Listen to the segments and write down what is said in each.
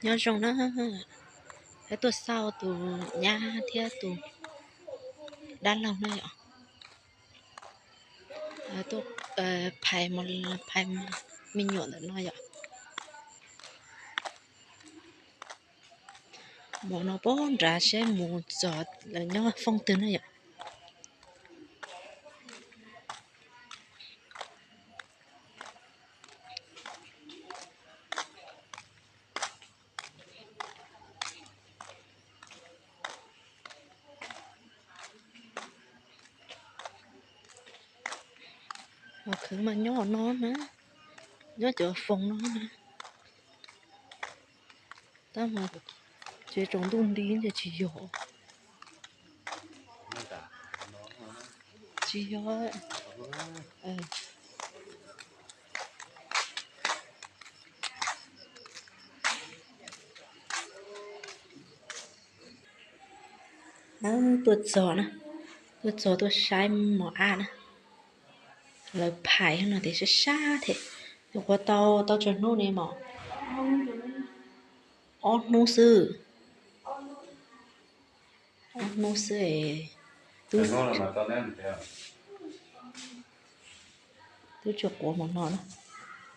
Nyob zoo na, peb tuaj xauj tus nyab thiab tus dab laug na yom. Tuaj phais, phais me nyuam ntawm no yom. Mus no puag nrad seb mus txog lawv nyob foob twg na yom. Ho khwv mas nyob no na, nyob cov foos no na. Tab mas tsev tsaus ntuj nti ces tsis yog. Tsis yog. Tuaj txog na, tuaj txog tuaj saib mos ab na. Lawv phais no tias sab sab thiab. Nyuam qhuav tau, tau tsawg hnub ne mos? Ob hnub xwb. Ob hnub xwb es twb, twb tsuas quav hmo no na.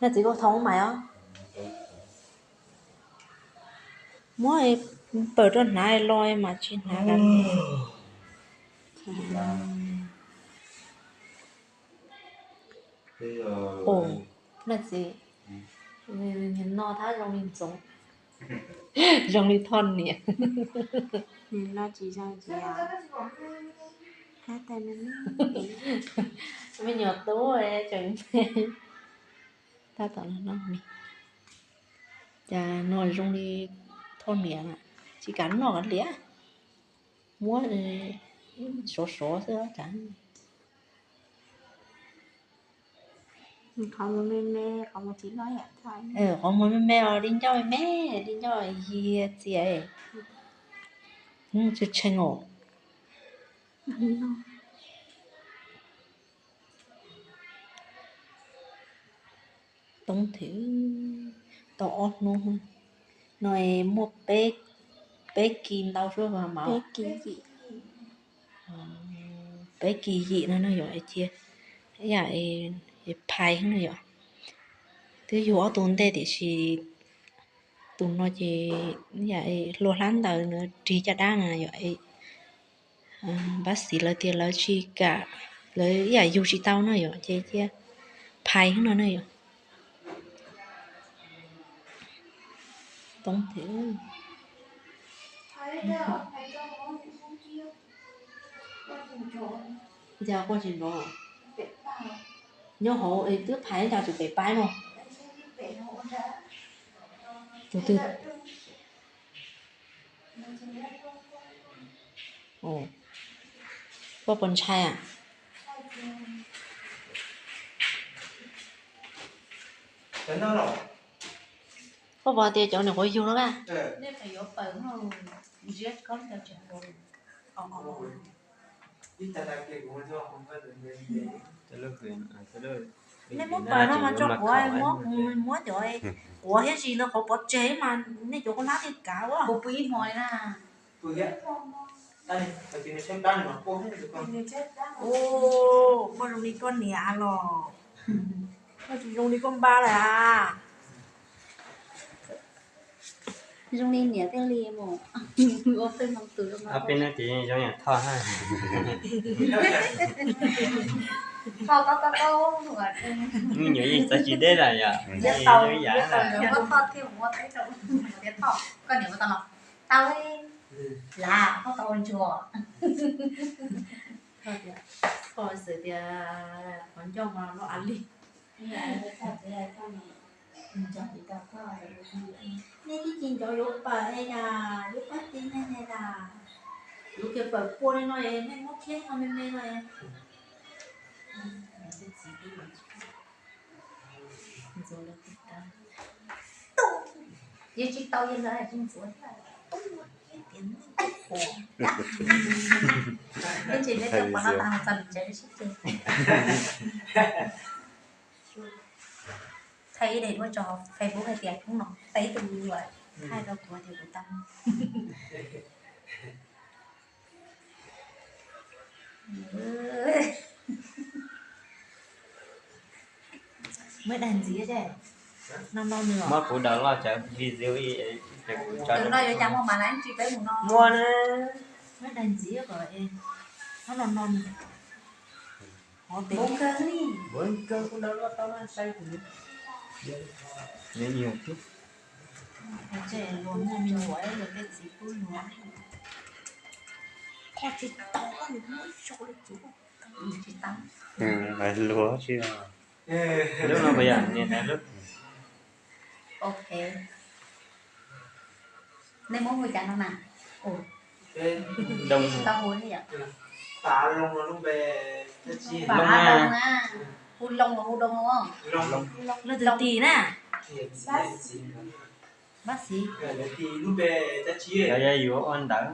Naj txiv, koj thau maj os. Muab pawm rau hnav los mas tsis hnav li. Naj txiv, no thab zoo li ntxoov, zoo li Thoj niam. Me nyuam tub tseem tab tom no, cas no zoo li Thoj niam, tsis kam noj li. Muab sov sov xwb cas. Qhov muag me me os, li ncauj me me, li ncauj yig txias, tshee tshee os. Toob thiab, tau ob hnub no muaj peb kis ntau suab mas. Peb kis yim no no yom, cia yam phais no yom. Twb yug ob tug ntej tiam sis tus no ces yam hlua hlab ntaws na, rig caj dab na yom. Npab xiv lawv tias lawv tsis kam, lawv yam yug tsis tau no yom, ces cia phais no na yom. Toob thiab. Cas quaj tsis nrov? Nyob hauv twb phais cas tsis pem paib no. Tus twg? Koj puas ntshai a? Koj puas tias cov nyuam qhuav yug no a? Nej muab pawg no mas tso quav, muab, muab cov quav thiab zis ntawd qhov pov tseg mas nej cov koj hlab thiaj kav ua. Kuv pw ib hmo li na. Koj zoo li koj niam los, koj tsis zoo li koj npab lawm a. Zoo li niam thiaj li mus ua peb moo tus. Peb no ces zoo yam Thoj ha. Me nyuam yeej txawv tsis deb lawm yom. Muab Thoj thiaj mus ua teb rau Thoj, koj niam ua tau los tau. Lav koj tau ua ntsuag. Koj xav tias qhov ncauj mas loj av li. Nej tsis nco yuav pawm li na, yuav pab tib neeg li na. Yuav kiag pawm pua li no es nej muab khiab no me me no es. Yeej tsis tau yeej lawv tsis ntxuav thiab. Ib ntsis peb cov pov no tag txog nws tsev sib ceg. Thaij ib daim duab tso Facebook hais tias hnub no peb tus yuav Thaij rau kuv tias kuv tau. Muab daig ntxiv, no no nws. Muab kuv download cov video, ces kuv tso no. Yuav cas muaj mas laiv tsis peb mus no. Muaj na. Muab daig ntxiv kom no no nws. Nws nyuag xwb. Luag muaj me nyuam, luag tej txiv kuj luag. Koj tsis tau, koj muab sau li txiv. Tsis tau. Luag tsis. Lub no puas yog niam tais lub? Ok. Nej muab hu cas no na? Doo. Tau hu li yom? Pam Loo los lub npe, Pam Loo na. Hu Loo los hu Doo os. Loo. Lub twg tis na? Bab Xis. Yog yuav ua ntawd.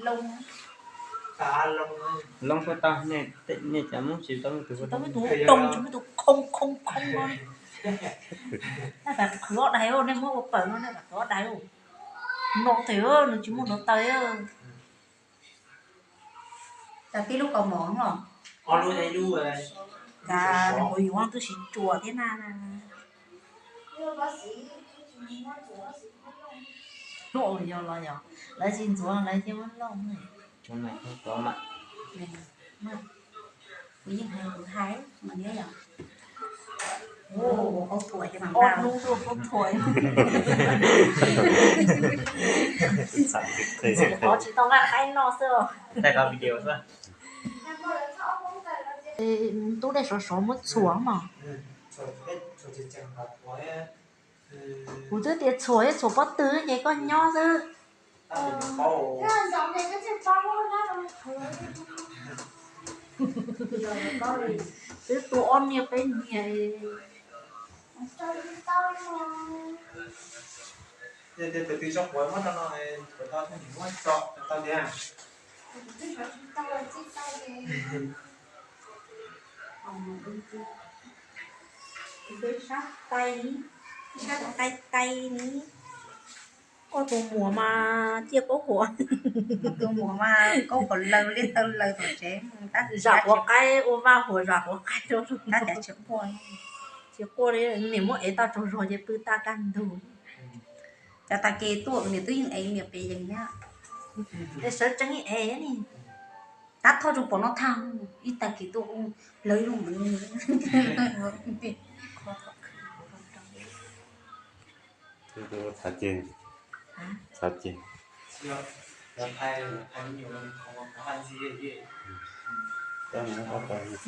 Loo. Loo puas tau, nej cov Hmoob tsis tau muaj tus, tsis tau muaj tus Doo, tsis muaj tus Khoo Khoo Khoo no. Nej pam qhwv ob daig, nej muab ua pawg no nej pam qhwv ob daig. No tes nws tsis muaj nrov taw. Cas tib lub kaus mom los? Cas nws yuav twb siv tsuas thiab na. Yog los yog lawv tsis ntxuav lawv thiaj muab looj. Kuv yeej hais kuv hais mas yog. Ua qaub thuam ces mas ob hnub ua qaub thuam. Qhov tsis tau nqa qaib noj xwb. Thaij qhov video xwb. Tub dej sov sov muab txhuam mog. Kuv twb tias txhuam, txhuam pob tw ces koj nyob xwb. Twb tu ob niag peb niag. Yog tias tus twg tso quav muab rau no, quav tau thiaj muab tso tau tiag. Sab tais, sab tais tais ni. Koj tus muam mas ciaj kaub huam. Tus muam mas kaub huam laws li taw laws tom tsev. Zam quav qaib ua vaj huam zam quav qaib rau. Tab cas tsis quaj, tsis quaj li, niam muab ev tau tsaug zog ces pw tag kaj ntug. Cov tag kis tuaj niam twb yeej ev niam pes yees thiab. Es sawv tsees yeej ev ni. Tab thauj rau pom no tag, ib tag kis tuaj lawv ib lub. Txhob ceg, txhob ceg.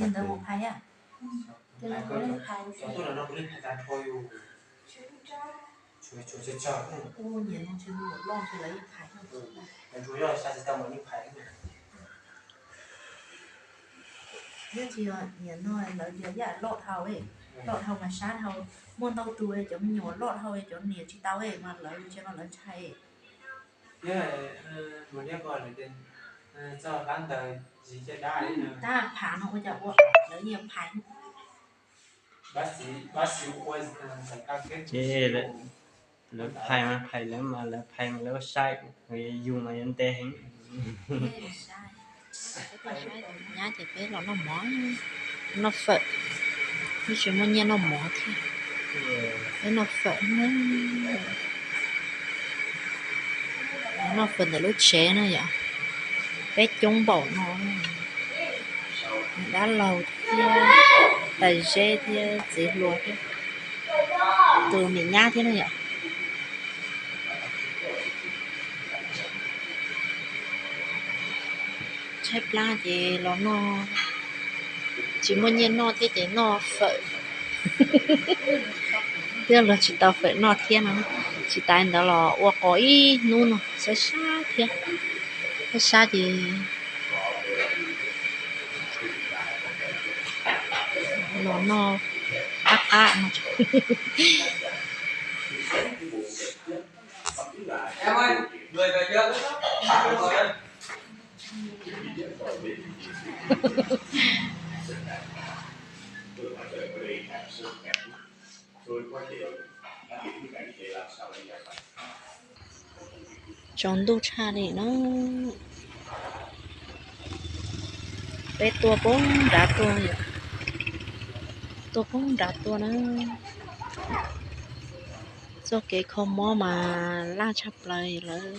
Ntawd mus phais a? Ua nyiam no ntshe mus loj ntshe lawv yeej phais. Nyob tsis yog nyiam no lawv tias yam loj dhau, loj dhau mas sab dhau. Muaj ntau tus cov me nyuam loj dhau cov niam tsis tau mas lawv tsis no lawv ntshai. Tab pham no ua cas ua lawv nyiam phais. Ces lawv phais mas phais lawv mas lawv phais mas lawv ua sai, yus mas yuav ntes heev. Nyab ces peb los noj mov, noj fawm, twb tsis muaj nyiaj noj mov thiab. Peb noj fawm, noj fawm ntawm lub tsev na yom. Peb coob npaum no, dab laug thiab tais zeb thiab txiv hluas thiab tus niam nyab thiab na yom. Tshaib plab ces los noj, tsis muaj nyiaj noj thiab ces noj fawm. Twb luag tsis tau fawm noj thiab no. Tsis tas ntawd los ua qos ib hnub no sab sab thiab, sab sab ces los noj qab qab no. Tsaus ntuj tshaj li na. Peb tuaj poob nrad tuaj, tuaj poob nrad tuaj na. Txoj kev kho mob mas laj tshaj plaws lawm.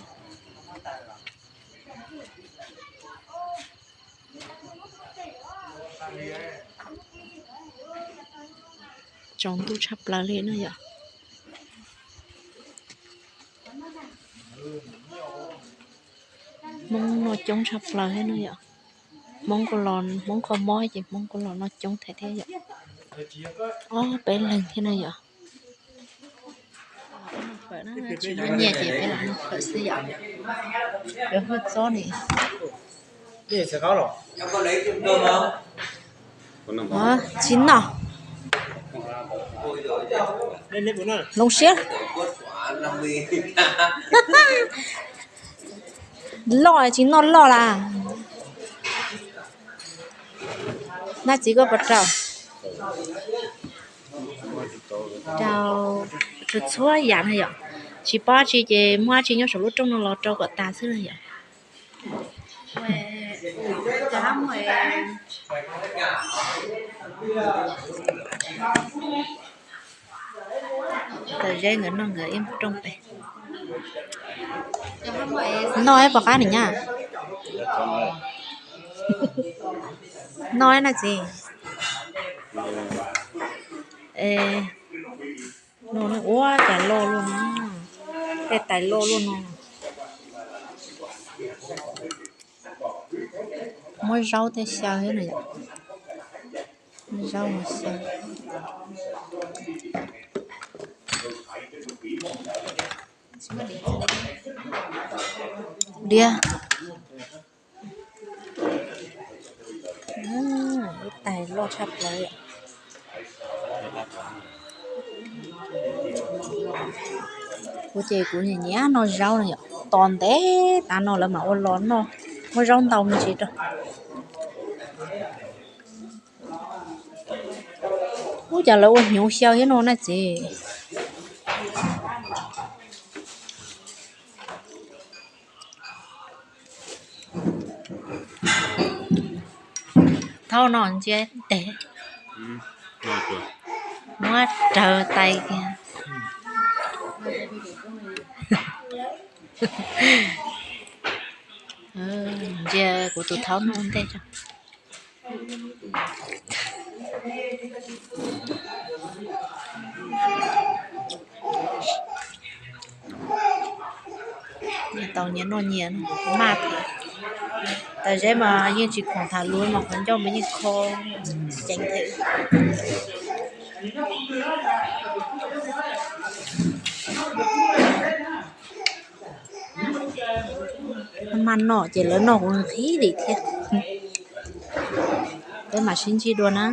Tsaus ntuj tshaj plaws li na yom. Hmoob noj coob tshaj plaws thiab na yom. Hmoob kuj los, Hmoob kho mob ces Hmoob kuj los noj coob thiab yom. Ob peb leeg thiab na yom. Tsis muaj nyiaj ces peb los noj fawm xwb yom. Cov hwj txob ni. Tsis noj. Hloov siab. Loj tsis noj loj las. Nab txiv koj puas rau? Rau txhua yam na yom. Tsis paub tsi ces muaj tsi nyob saum lub rooj no los rau kom tas xwb na yom. Tawm zeb nkawd noj nkawd ib rooj pem. Noj ib puas qab nim nyab? Noj ib na txiv. No ua cas loj luaj no, tej tais loj luaj no. Muab zaub thiab xyaw thiab na yom. Zaub mus xyaw. Diav. Ib tais loj tshaj plaws. Kuv ces kuv nyiam nyiam noj zaub no yom, tos ntev tas no lawv mam ua los noj, muab zaub ntau me ntsis rau. Ub, cas lawv ua hnyuv xyaw thiab no na txiv. Thaub no ntsia tes, muab raws tais kiag. Ntsia kuv tus thaub no ntej tso. Nyias tau nyias noj nyias maj thiab. Tawm zeb mas yeej tsis khoom tham lus mas qhov ncauj mas yeej kho ceev thiab. Maj noj ces lawv noj kuv nqhis li thiab. Peb mam sib ntsib dua na.